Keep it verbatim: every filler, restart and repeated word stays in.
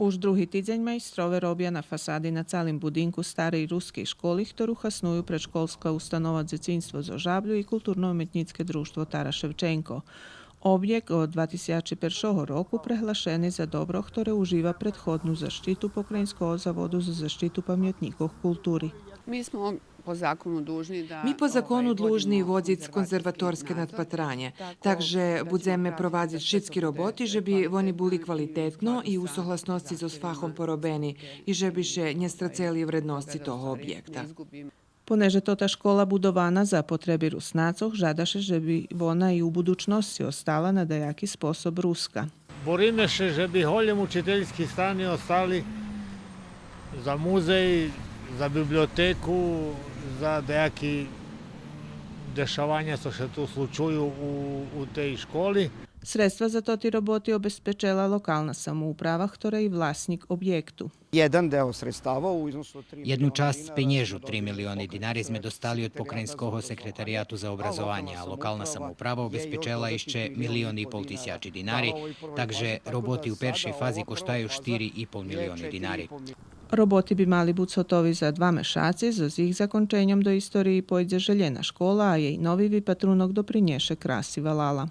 Уж други тидзень майстрове робя на фасади на цалим будинку старей рускей школи, хтору хасную Предшколска установа Дзецинство зо Жаблю и Културно-уметнїцке дружтво Тарас Шевченко. Обєкт од два тисячи першого року преглашени за добро хторе ужива предходну защиту Покраїнского заводу за защиту памятнїкох култури. Ми смо по закону длужни да... Ми по закону длужни водзиц конзерваторске надпатранє, так же будземе провадзиц шицки роботи же би вони були квалитетно и у согласносци зоз фахом поробени и же би ше нє страцели вредносци того обєкта. Понеже тота школа будована за потреби Руснацох, жада ше же би вона и у будучносци остала на даяки способ руска. Бориме ше же би голєм учительски стани остали за музей, за библиотеку, за даяки дешаваня цо ше ту случую у, у тей школи. Средства за тоти роботи обезпечела локална самоуправа, хтора и власнїк обєкту. Єден део средстава у износу од три... Єдну часц пенєжу, три милиони динари, зме достали од Покраїнского секретарияту за образованє, а локална самоуправа обезпечела ище милион и пол тисячи динари, так же роботи у першей фази коштаю штири и пол милиони динари. Роботи би мали буц готови за два мешаци, зоз їх законченьом до историї пойдзе желєна школа, а єй нови випатрунок допринєше краси валала.